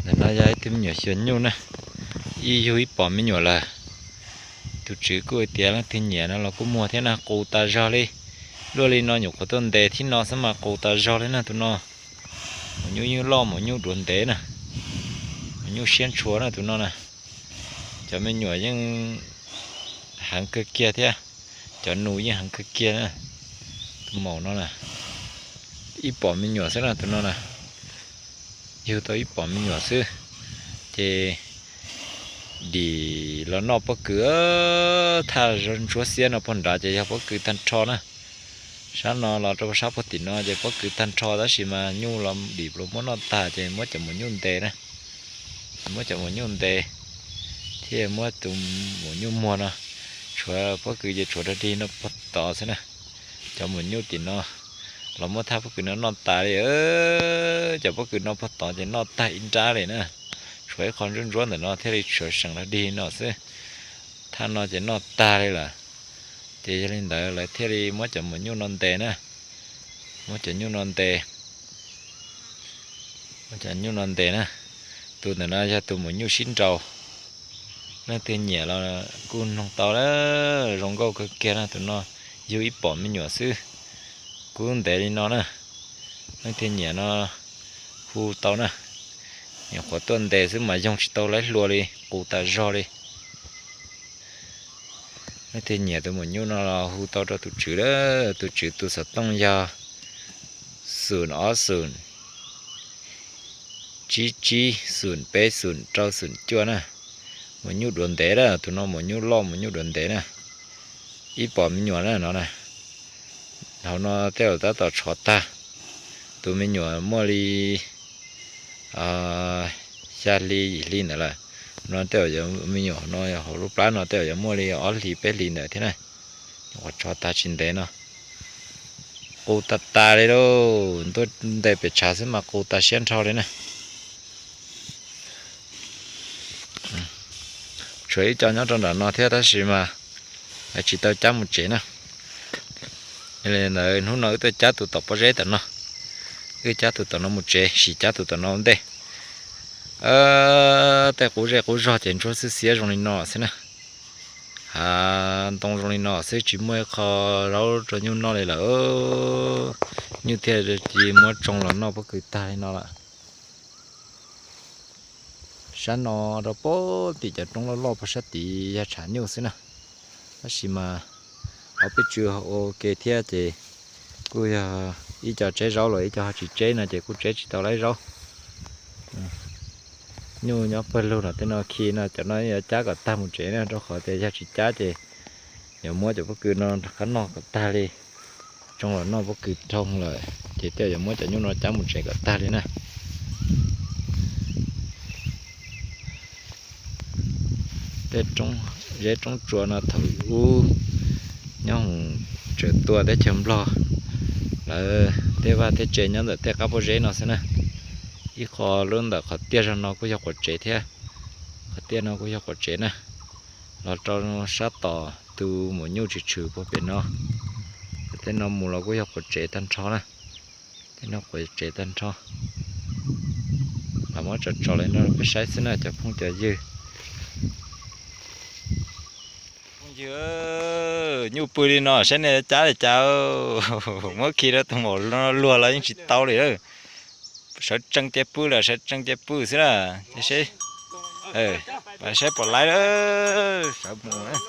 Ntawm no yog ib tug me nyuam xyuas nyuj na, ib yug ib pom me nyuam lawm. Tus tswv kuj hais tias leej twg nyiam no los kuj muag thiab na, qus tas zog li. Luaj li no nyuam qhuav tuaj ntes thib no xwb mas qus tas zog li na tus no. Maum nyuj yeej loj, maum nyuj duav ntev na, maum nyuj siab ntshua na tus no na. Cov me nyuam yeej heev kawg kiag thiab, cov nus yeej heev kawg kiag na. Tus maum no na, ib pom me nyuam xwb na tus no na, yug tau ib pom me nyuam xwb. Ces dim los noj pob kws, thaj ntsuab xiab no pog nrad ces yog pob kws tag nrho na. Sab no los rau sab puag tim no ces pob kws tag nrho tab sis mas nyuj los dim los muab noj tag ces muab cov maum nyuj ntes na. Muab cov maum nyuj ntes thiab muab tus maum nyuj muag no, tshuav pob kws ces tshuav rag dig no pog tod xwb na. Cov maum nyuj tim no los muab thaj pob kws no noj tas li. Cov pob kws no pog tod ces noj tag ib nrab li na. Tshuav ib qho ntsuab ntsuab ntawm no thiaj li tshuav seem rag dig no xwb. Thaj no ces noj tag li lawm. Ces yog li ntawd lawv thiaj li muab cov maum nyuj no ntes na. Muab cov nyuj no ntes, muab cov nyuj no ntes na. Tus ntawm no yog tus maum nyuj sib nraus. Leej twg nyiam los kuj noog tau, zoo nkauj kawg kiag na tus no. Yug ib pom me nyuam xwb, kub ntev li no na. Leej twg nyiam no hu tau na. Nyuam qhuav tuaj ntes xwb mas yoog tsis tau laib hlua li, qus tas zog li. Leej twg nyiam tus maum nyuj no los hu tau rau tus tswv lawm. Tus tswv tus xov tooj yog xoom ob xoom, tsib tsib xoom peb xoom rau xoom cuaj na. Maum nyuj duav ntev na, tus no maum nyuj loj maum nyuj duav ntev na. Ib pom me nyuam na no na. Hauv no tej zaum tab tom tshov tag. Tus me nyuam muaj li xya hli yim hli ntawd lawm. No tej zaum me nyuam no hauv lub plab no tej zaum yuav muaj li ob hlis peb hlis ntawd thiab na. Nyuam qhuav tshov tag tsis ntev no. Qus tas tas li lauj, ntuj ntes pem tshav xwb mas qus tas siab nrho li na. Tshuav ib co nyob rau nram no thiab tab sis mas tsis tau cab mus tsev na. Yog li ntawd hnub no wb tuaj cab tus tom pob zeb tom no, wb cab tus tom no mus tsev, sim cab tus tom no ua ntej. Tej qub zej qub zog ces ntsuab xwb xiab zoo li no xwb na. Hav ntoo zoo li no xwb tsis muaj ib qho zaub rau nyuj noj li lawm. Nyuj thiaj li muab tsoo los noj pob kws tag li no lawm. Sab no rau pem tim cov roob loj loj pem sab tid yog tshav nyuj xwb na. Tab sis mas ob peb tsw ua ke thiab ces kuj yog ib co tseb zaub los ib co ho tsis tseb no ces kuj tseb tsis tau laib zaub. Nyuj nyob pawg lug no tej no khi no cov no yuav cab kom tag mus tsev na rau qhov tias yog tsis cab ces yuav muab cov pob kws no rov qab noj kom tag li. Tsoo los noj pob kws dhau lawm ces tej yuav muab cov nyuj no cab mus tsev kom tag li na. Tej zeb roob tsua no thaum ub nyob hoom tseem tua teb chaws Nplog, lawv tej vaj tej tsev nyob ntawm tej qab pob zeb no xwb na. Ib qho lub ntawm qhov tiaj zog no kuj yog quav tsev thiab. Qhov tiaj no kuj yog quav tsev na. Los rau sab tom tus maum nyuj tshwm tshwm puag pem no. Tej no mus los kuj yog quav tsev tag nrho na. Tej no quav tsev tag nrho. Los muab tso tso li no peb saib xwb na cov phooj cov ywg. Phooj ywg, nyuj pw li no saib nej cab li cas. Muab khi rau tus maum luag los yeej tsis tau li. Sawv tsees ces pw lawm, sawv tsees ces pw xwb na. Saib pom laib, sawv mus.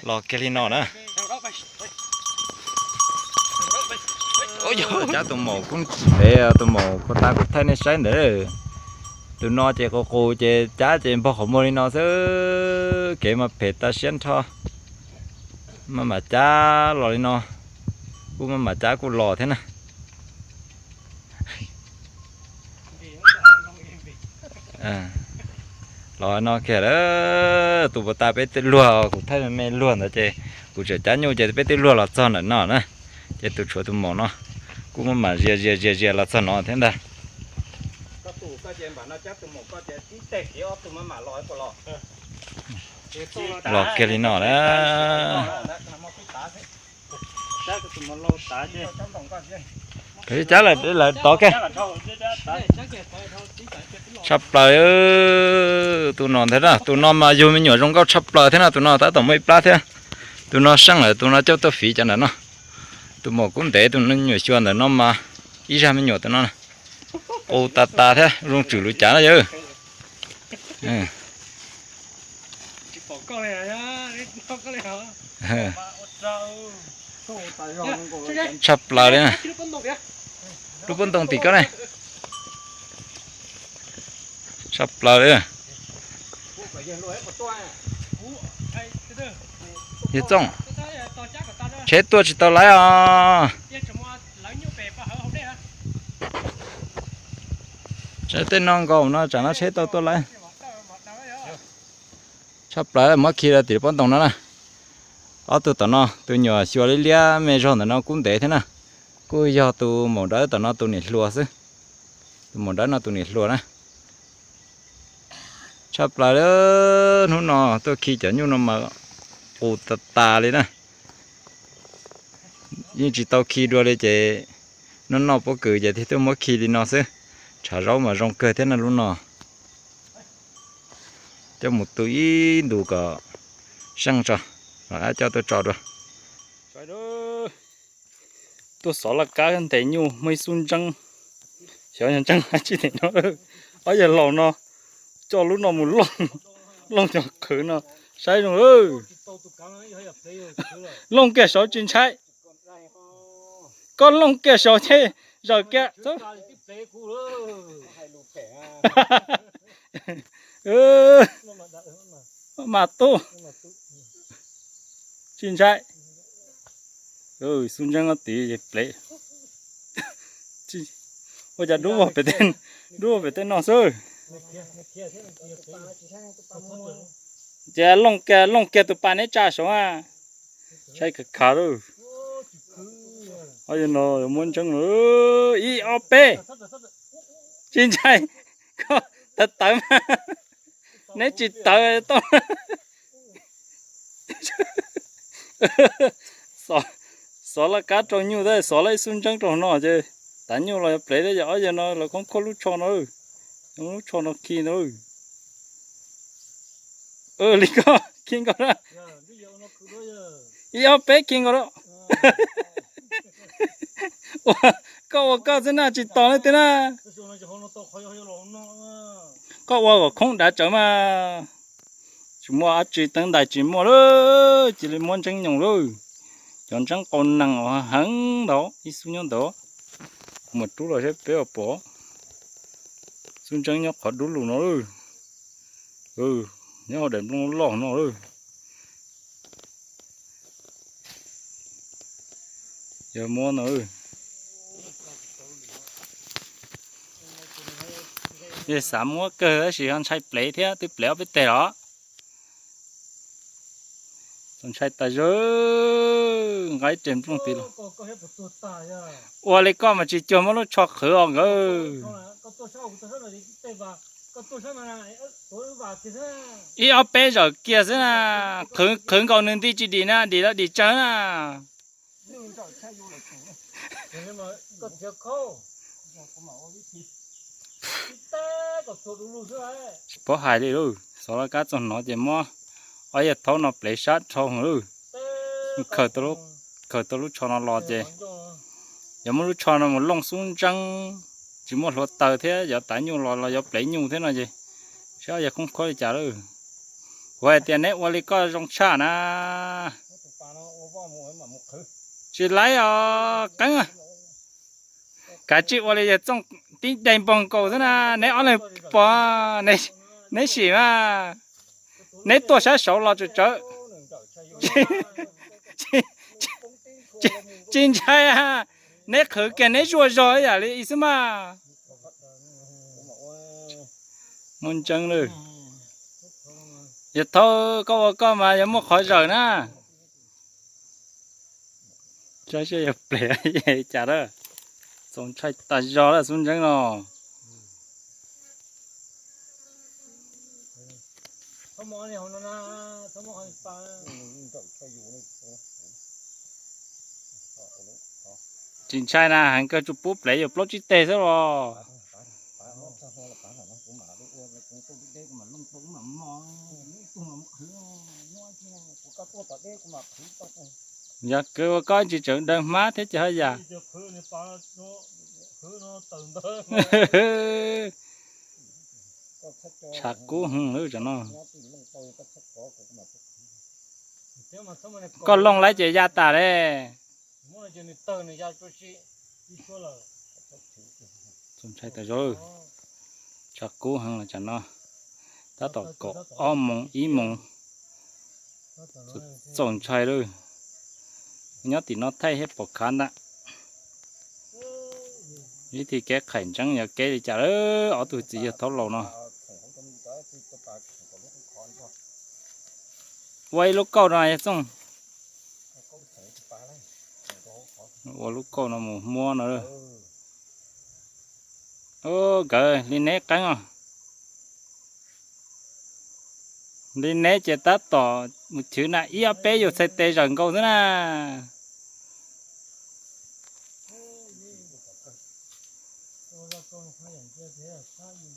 Los kiag li no na. Cab tus maum kuj ntev, tus maum kuv tas kuv thaij nej saib ntawd. Tus no ces qus qus ces cab ces npog qhov muag li no xwb, kev mas phem tas siab nrho. Maj mam cab los li no, kuj maj mam cab kuj los thiab na. Los no kiag lawm, tus puas tas peb twb luag, kuv thaij me me luag ntawd ces kuv tseem cab nyuj ces peb twb luag los txog ntawm no na. Ces tus tshuav tus maum no kuj maj mam zias zias zias zias los txog no thiab ntag. Los kiag li no na. Cab lawm tod kiag. Tshaj plaws tus no ntag na, tus no mas yug me nyuam zoo nkauj tshaj plaws thiab na, tus no tab tom muaj ib plab thiab. Tus no seej lawm, tus no coj tuaj fiv cov ntawm no. Tus maum kub ntev tus me nyuam xyuas ntawm no mas ib zaj me nyuam tus no. Qus tas tas thiab zoo tswm lub cav na yawg. Tshaj plaws li na. Lub pob ntoo tim koj ne. Tshaj plaws li. Yawg Txooj, tsheb tuaj tsis tau laib os. Tsheb tej no nkaus no tsam no tsheb tau tuaj laib. Tshaj plaws, muab khi rau tim pob ntoo no na. Ob tug tom no, tus nyuam xyuas liab liab me zog ntawm no kub ntev thiab na. Kuj yog tus maum dawb tom no tus niam hluas xwb. Tus maum dawb no tus niam hluas na. Tshaj plaws li, hnub no tuaj khi cov nyuj no mas qus tas tas li na. Yeej tsis tau khi dua li ces noj noj pob kws ces thiaj tuaj muab khi li no xwb. Tshav zaub mas zoo kawg thiab na lub no. Coj mus tu ib ntus kom seej tso, mam coj tuaj tso dua. Tuaj xov laj kab ntes nyuj muaj ib xub ntseeb. Xyov yog ntseeb dab tsi no. Ob yawg laus no coj lub no mus looj, looj cov qhwv no saib zoo. Looj kiag saud tsis ntshai. Koj looj kiag saud thiab zaws kiag. Mas tub, tsis ntshai. Xub ntseeb ob tid plev. Ua cas dub vog pem tej no xwb. Ces looj kiag, looj kiag tus pas neb tsa saud a. Saib khav khav lawm. Ob yawg no muab ntseeb lawm. Ib ob peb. Tsis ntshai. Koj tawv tawv mas neb tsis tawv tau. Xov laj kab rau nyuj thiab xov laj ib xub ntseeb rau no ces tav nyuj los yog plev thiab. Yog ob yawg no lawv khoob khuab lub tsho no, lub tsho no khi ntawd. Li koj khi nkaus na. Ib ob peb khi nkaus na. Ua, koj ua koj xwb na, tsis tos leej twg na. Koj ua kom khoob dav tsawv mas. Tsis muaj dab tsi, teeb ntais tsis muaj lawm, cia li muab ntseeb nyoos lawm. Cov ntseeb qau nees uas heev ntawd ib xub nyob ntawd, kuv mam rub los saib peb ua pom. Xub ntseeb nyob qhov dub lug no lawm. Nyob hauv daim nplooj loj no lawm. Yog muab no, xav muab kawg tab sis ho ntshai plev thiab, twb plev ob peb teg los. Txaus ntshai tas zog, nqa ib re nplooj tid los. Ua li koj mas tsis cuag muab lub tsho qhwv os nkawd. Ib ob peb zawm kiag xwb na, qhwv nkaus nws nti tsis dim na, dim los dim tsawg na. Tsis paub hais li lauj, xov laj kab txog hnov ces muab ob yawg thaub no plev sab dhau lawm. Khaws tau lub tsho no los ces yog muab lub tsho no mus looj xub ntseeb, tsis muaj hluav taws thiab yog tav nyuj los los yuav plev nyuj thiab no ces saib ob yawg khoob khuab li cas lawm. Kuv hais tias neb ua li koj zoo tshaj na. Tsis laib os, qeeb. Kav tsij ua li yawg Txooj tib daim npog nkaus xwb na, neb ob leeg pom, neb sim mas, neb tuaj sab saud los tsawv tsawv. Tsis ntshai, neb qhwv kiag neb zuaj zog ib yam li xwb mas. Muaj ntseeb lawm. Yawg thaub, koj ua koj mas yog muaj qhov zawm na. Saib seb yog plev cas lawm. Txaus ntshai tas zog lawm xub ntseeb no. Tsis ntshai na, heev kawg tsuas pub plev yuav plaub tsib teg xwb los. Yog kwv ua koj tsis tseem daws hmab thiab ces ho yam. Tshav kub heev lawm tam no. Koj looj laib ces ya tas le. Txaus ntshai tas zog, tshav kub heev lawm tam no. Tab tom kaum ob moos ib moos, txaus ntshai lawm. Nyob tim no thaij thiab pom khav ntag. Ib txhij kev qhaim ntseeb yog kev li cas lawm, ob tug txiv yawg thaub laus no. Ua ib lub kauj no yawg Txooj. Ua lub kauj no mus muab no. Nkawd li neb qeeb os. Li neb ces tab tom mus chwv na, ib ob peb yus txhais tes zawm nkaus xwb na.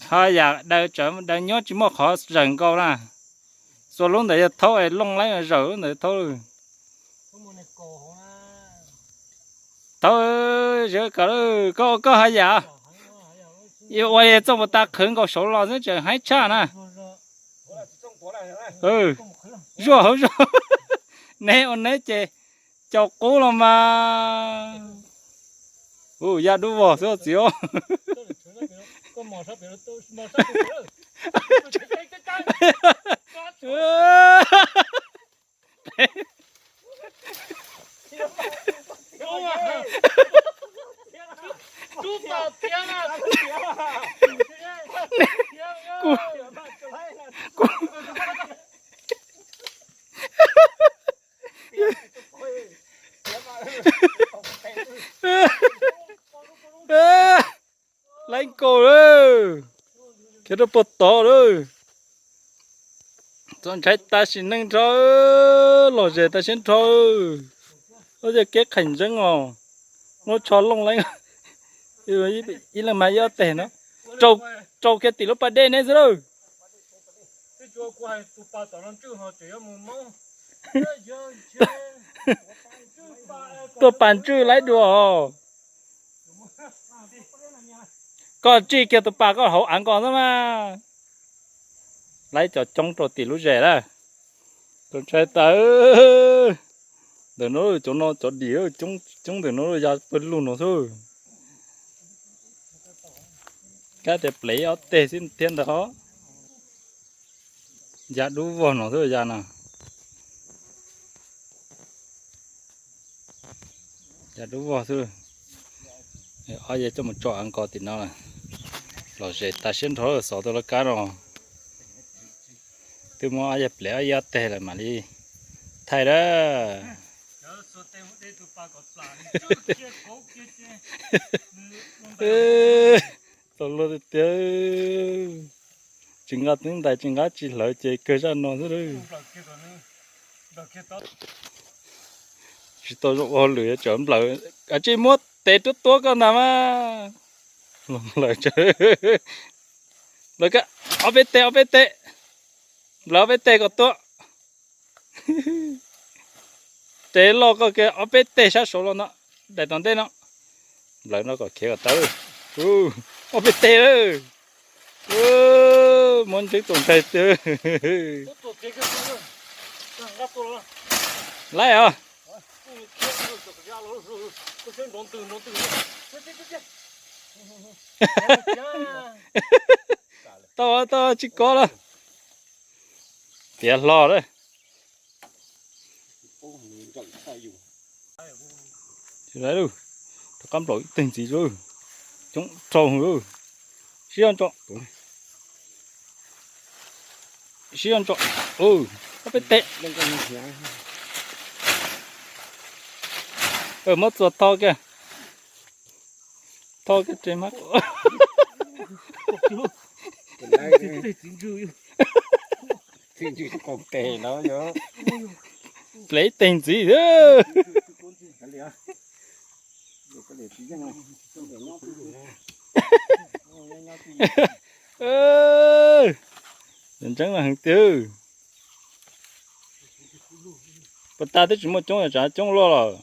Ho yam daws tsawv daws nyuab tsis muaj qhov zawm nkaus na. Xuas lub ntawd yog thaub es looj laib zawm lub ntawd thaub. Thaub, koj koj ho yam, ua Txooj puas tas qhwv nkaus saud los xwb tseem haib tshaj na. Zuaj hauv zuaj, neb ua neb ces caum qub los mas. Ua ya dub vog xwb txiv os. Laib nkaus lawm, khiav rau puag tod lawm. Txaus ntshai tas sim neej nrho, lom zem tas siab nrho. Ua yog kev qhaim ntseeb os, muab tsho looj leeb. Ib leeg mas ib ob teg no, rau kiag tim lub pas dej neb xwb lawm. Tuaj pas ntswj laib dua os. Koj tsij kiag tus pas koj hauv av nkaus xwb mas. Laib cov coob rau tim lub zes lawm. Txaus ntshai tas. Ntawm no cov no cov dim coob ntawm no ya pawg lug no xwb. Kab tias plev ob teg xwb thiab ntag os. Ya dub vog no xwb ya no. Ya dub vog xwb. Ob yawg coj mus tso av nkaus tim no lawm. Lom zem tas siab nrho xov tau lub kab no. Twb muab ob yawg plev ob yawg teg lawm mam li thaij lawm. Tau luag tiag tiag. Tsis nqa teeb ntais tsis nqa tsis hlawv ces kawg zaj no xwb lawm. Tsis tau zoo ua hauj lwm yuav tsum nplawm, kav tsij muab tes tuab tuab koj ntag mas. Los nplawm, nplawm koj ob peb teg, ob peb teg, nplawm ob peb teg kom tuab. Tes loj koj kiag ob peb teg sab saud los no, daim tom ntej no. Nplawm no kom khiav kom tau. Ob peb teg lawm. Muab ntseeb txaus ntshai tiag. Laib os. Tau tau tsis kov lawm. Tiav hlo lawm. Tsis lawv lawm, rov qab nplaum ib teg ntxiv lawm. Coob rau lawm. Sib zog tso. Sib zog tso. Ob peb teg. Muab txuas tho kiag. Tho kiag tsev mas. Plev ib teg ntxiv. Ntseeb no heev tiag. Pas tag twb tsis muaj coob, tsam coob luaj lawm.